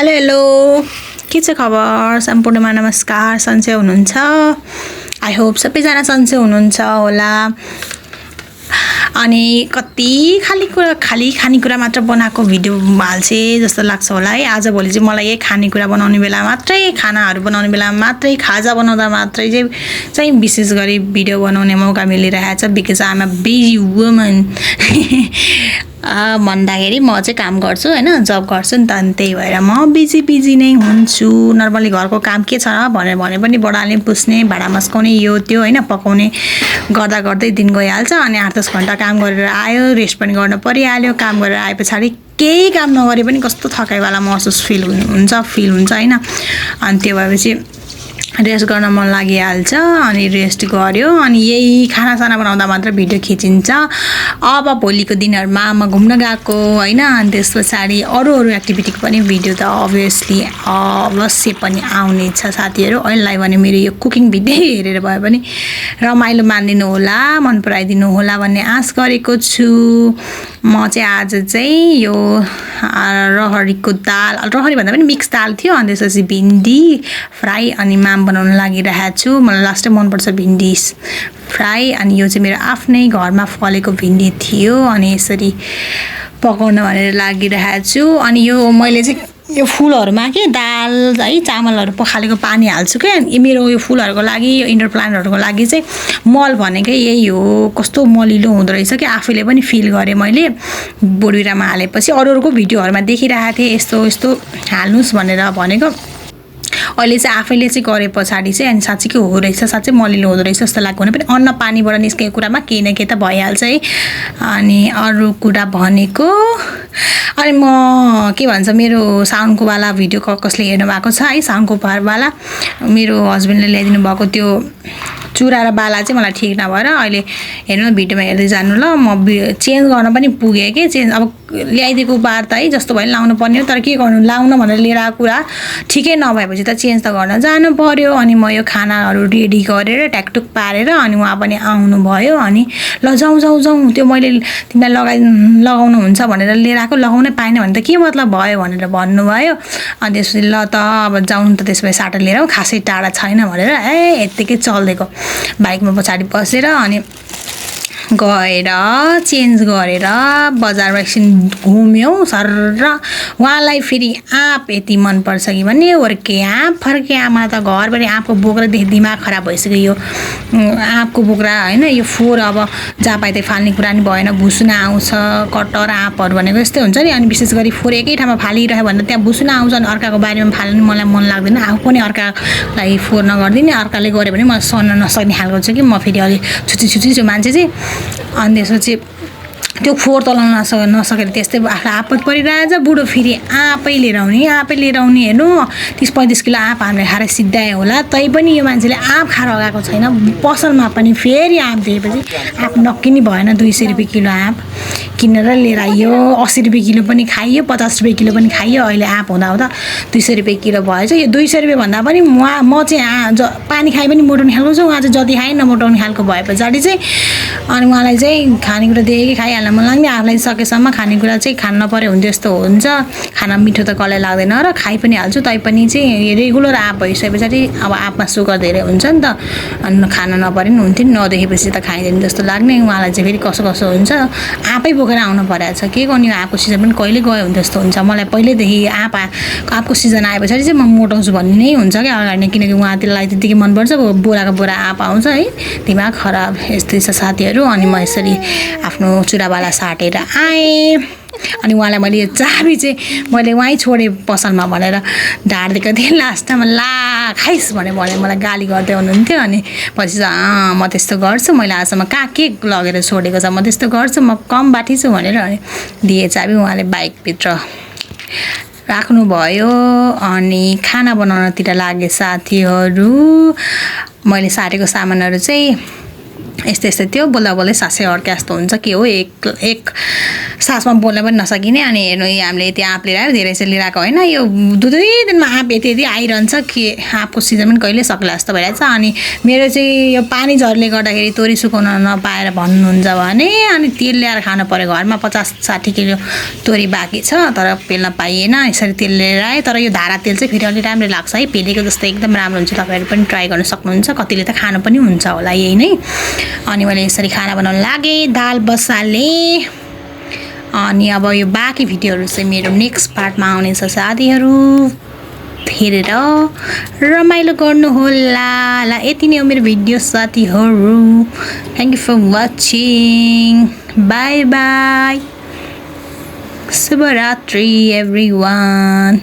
hello hello के छ खबर सम्पूर्णमा नमस्कार सन्चै हुनुहुन्छ आई होप सबैजना सन्चै हुनुहुन्छ होला अनि कति खाली खानेकुरा मात्र बनाएको भिडियो हाल्छे जस्तो लाग्छ होला है आजभोलि चाहिँ मलाई यही खानेकुरा बनाउने बेला मात्रै खानाहरू बनाउने बेला मात्रै खाजा बनाउँदा मात्रै चाहिँ विशेष गरी भिडियो बनाउने मौका मिलिरहेको छ because I am a busy woman भन्दाखेरि म चाहिँ काम गर्छु हैन जब गर्छु नि त अनि त्यही भएर म बिजी नै हुन्छु नर्मली घरको काम के छ भनेर भने पनि बडाल्ने पुस्ने भाडा मस्काउने यो त्यो हैन पकाउने गर्दा गर्दै दिन गइहाल्छ अनि 8-10 घण्टा काम गरेर आयो रेस्ट पनि गर्न परिहाल्यो काम गरेर आए पछाडी केही काम नगरे पनि कस्तो थकाइवाला महसुस फिल हुन्छ हैन अनि त्यो भएपछि रेस्ट गर्न मन लागिहाल्छ अनि रेस्ट गर्यो अनि यही खानासाना बनाउँदा मात्र भिडियो खिचिन्छ अब भोलिको दिनहरुमा म घुम्न गएको हैन अनि त्यसपछि अरु एक्टिभिटीको पनि भिडियो त अभियसली अवश्य पनि आउने छ साथीहरु अहिले भने मेरो यो कुकिङ भिडियो हेरेर भए पनि रमाइलो मानिदिनु होला मन पराइदिनु होला भन्ने आश गरेको छु म चाहिँ आज चाहिँ यो रहरीको दाल रहरी भन्दा पनि मिक्स दाल थियो अनि त्यसपछि भिन्डी फ्राई अनि माम बनाउन लागिरहेको छु मलाई लास्ट टाइम मन पर्छ भिन्डी फ्राई अनि यो चाहिँ मेरो आफ्नै घरमा फलेको भिन्डी थियो अनि यसरी पकाउन भनेर लागिरहेको छु अनि यो मैले चाहिँ यो फुलहरुमा के दाल है चामलहरु पखालेको पानी हाल्छु के मेरो यो फुलहरुको लागि यो इन्डोर प्लान्टहरुको लागि चाहिँ मल भनेकै यही हो कस्तो मलिलो हुँदो रहेछ के आफैले पनि फिल गरे मैले बोडुरामा हालेपछि अरूको भिडियोहरुमा देखिरहेको थिए यस्तो हाल्नुस् भनेर भनेको अहिले चाहिँ आफैले चाहिँ गरे पछाडी चाहिँ अनि साच्चै के हो रहेछ साच्चै मलिलो हुँदो रहेछ जस्तो लाग्यो भने पनि अन्न पानीबाट निस्केको कुरामा केही न केही त भइहाल्छ है अनि अरु कुरा भनेको अनि म के भन्छ मेरो साउन्डको वाला भिडियो कसले हेर्नु भएको छ है साउन्डको वाला मेरो हस्बेन्डले ल्याइदिनु भएको त्यो चुरा र बाला चाहिँ मलाई ठीक नभएर अहिले हेर्नु भिडियोमा हेर्दै जानु ल म चेन्ज गर्न पनि पुगे के चेन्ज अब ल्याइदिएको बार त है जस्तो भयो लाउनु पर्ने हो तर के गर्नु लाउन भनेर लिएर आएको कुरा ठिकै नभएपछि त चेन्ज त गर्न जानु पर्यो अनि म यो खानाहरू रेडी गरेर ट्याकटुक पारेर अनि उहाँ पनि आउनु भयो अनि ल जाउँ त्यो मैले तिमीलाई लगाउनु हुन्छ भनेर लिएर आएको लगाउनै पाएन भने त के मतलब भयो भनेर भन्नुभयो अनि त्यसपछि ल त अब जाउँ त त्यसपछि साटा लिएर खासै टाढा छैन भनेर यत्तिकै चल्देको बाइकमा पछाडी बसेर अनि गएर चेन्ज गरेर बजारमा एकछिन घुम्यौं सर उहाँलाई फेरि आँप यति मन पर्छ कि भन्ने वर्के आँप फर्के आमा त घरभरि आँपको बोक्रा देख दिमाग खराब भइसक्यो यो आँपको बोक्रा हैन यो फोर अब जहाँ पाए त्यही फाल्ने कुरा नि भएन भुसुना आउँछ कटर आँपहरु भनेको यस्तै हुन्छ नि अनि विशेष गरी फोर एकै ठाउँमा फालिरह्यो भने त्यहाँ भुसुना आउँछ अनि अर्काको बारीमा फाल्नु मलाई मन लाग्दैन आफू पनि अर्कालाई फोर नगर्दिने अर्काले गर्यो भने म सहन नसक्ने खालको छु कि म फेरि अलि छुची छु मान्छे चाहिँ अनि त्यसपछि त्यो फोहोर तलाउन नसकेर त्यस्तै आपत परिरहेछ बुढो फेरि आँपै लिएर आउने हेर्नु 30-35 किलो आँप हामीले खाएर सिद्धायो होला तै पनि यो मान्छेले आँप खाएर गएको छैन पसलमा पनि फेरि आँप दिएपछि आँप नकिनी भएन 200 रुपैयाँ किलो आँप किनेर लिएर आइयो 80 रुपैयाँ किलो पनि खाइयो 50 रुपैयाँ किलो पनि खाइयो अहिले आँप हुँदा 200 रुपैयाँ किलो भएछ यो 200 रुपैयाँ भन्दा पनि म चाहिँ पानी खाए पनि मोटाउने खालको छु उहाँ चाहिँ जति खाए नमोटाउने खालको भए पछाडि चाहिँ अनि उहाँलाई चाहिँ खानेकुरा देखेकै खाइहाल्न मन लाग्ने आफूलाई सकेसम्म खानेकुरा चाहिँ खान नपर्यो भने जस्तो हुन्छ खाना मिठो त कसलाई लाग्दैन र खाइ पनि हाल्छु तै पनि चाहिँ रेगुलर आँप भइसकेपछि अब आँपमा सुगर धेरै हुन्छ नि त अनि खाना नपरे पनि हुन्थ्यो नि नदेखेपछि त खाइँदैन जस्तो लाग्ने उहाँलाई चाहिँ फेरि कसो हुन्छ आँपै बोकेर आउनु परेको छ के गर्ने आँपको सिजन पनि कहिले गयो भने जस्तो हुन्छ मलाई पहिल्यैदेखि आँपको सिजन आए पछाडि चाहिँ म मोटाउँछु भन्ने नै हुन्छ क्या अगाडि किनकि उहाँ त्यसलाई त्यतिकै मनपर्छ बोराको बोरा आँप आउँछ है दिमाग खराब यस्तै छ साथीहरू अनि म यसरी आफ्नो चुरावाला साटेर आएँ अनि उहाँलाई मैले यो चाबी चाहिँ मैले वहीँ छोडेँ पसलमा भनेर ढाडिदिएको थिएँ लास्टमा ला खाइस् भने मलाई गाली गर्दै हुनुहुन्थ्यो अनि पछि चाहिँ म त्यस्तो गर्छु मैले आजसम्म कहाँ के लगेर छोडेको छ म त्यस्तो गर्छु म कम बाठी छु भनेर दिए चाबी उहाँले बाइकभित्र राख्नुभयो अनि खाना बनाउनतिर लागे साथीहरू मैले साटेको सामानहरू चाहिँ यस्तै थियो बोल्दा बोल्दै सासै अड्के जस्तो हुन्छ के हो एक सासमा बोल्न पनि नसकिने अनि हेर्नु हामीले त्यहाँ आँप लिएर धेरै चाहिँ लिएर आएको होइन यो 2-3 दिनमा आँप यति यति आइरहन्छ कि आँपको सिजन पनि कहिले सक्ला जस्तो भइरहेछ अनि मेरो चाहिँ यो पानी झरीले गर्दाखेरि तोरी सुकाउन नपाएर भन्नुहुन्छ भने अनि तेल ल्याएर खानु पर्यो घरमा 50-60 किलो तोरी बाँकी छ तर पेल्न पाइएन यसरी तेल लिएर आएँ तर यो धारा तेल चाहिँ फेरि अलि राम्रो लाग्छ है पेलेको जस्तो एकदम राम्रो हुन्छ तपाईँहरू पनि ट्राई गर्न सक्नुहुन्छ कतिले त खानु पनि हुन्छ होला यही नै अनि मैले यसरी खाना बनाउन लागेँ दाल बसालेँ अनि अब यो बाँकी भिडियोहरू चाहिँ मेरो नेक्स्ट पार्टमा आउनेछ साथीहरू हेरेर रमाइलो गर्नुहोला ल यति नै हो मेरो भिडियो साथीहरू thank you for watching bye bye शुभरात्रि एभ्रिवान